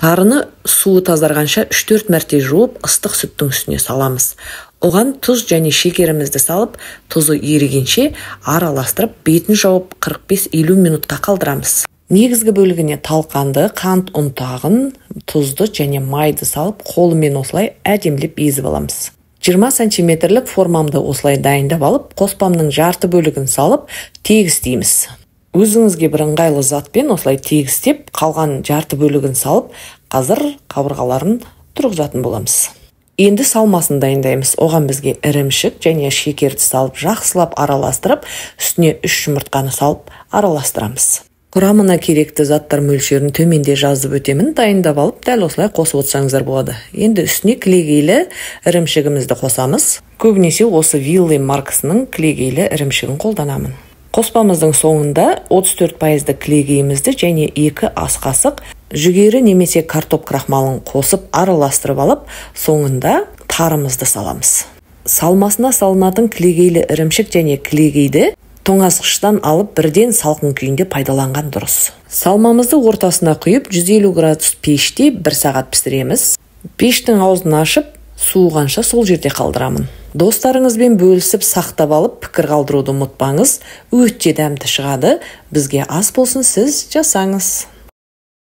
Тарыны суы тазарғанша 3-4 мәрте жуып, ыстық сүттің үстіне саламыз. Оған тұз және шекерімізді салып, тұзы ерігенше араластырып, бетін жауып 45-50 минутқа қалдырамыз. Негізгі бөлігіне талқанды, қант ұнтағын, тұзды және майды салып, қолымен осылай әдемілеп езіп аламыз. 20 сантиметрлік формамды осылай дайындап алып, қоспамның жарты бөлігін салып, тегістейміз. Өзіңізге бір ыңғайлы затпен осылай тегістеп, қалған жарты бөлігін салып, қазір қабырғаларын тұрғызатын боламыз. Енді салмасын дайындаймыз. Оған бізге ірімшік және шекерді салып, жақсылап араластырып, үстіне 3 жұмыртқаны салып араластырамыз. Құрамына керекті заттар мөлшерін төменде жазып өтемін. Дайындап алып, дәл осылай қосып отырсаңыздар болады. Енді үстіне кілегейлі ірімшігімізді қосамыз. Көбінесе осы Вилли маркасының кілегейлі ірімшігін қолданамын. Қоспамыздың соңында 34% кілегейімізді және 2 ас қасық жүгері немесе картоп крахмалын қосып араластырып алып, соңында тарымызды саламыз. Салмасына салынатын кілегейлі ірімшік және кілегейді тоңазытқыштан алып бірден салқын күйінде пайдаланған дұрыс. Салмамызды ортасына құйып 150 градус пеште 1 сағат пісіреміз. Пештің аузын ашып, суығанша сол жерде қалдырамын. Достарыңызбен бөлісіп сақтап алып пікір қалдыруды ұмытпаңыз. Өте дәмді шығады. Бізге ас болсын, сіз жасаңыз.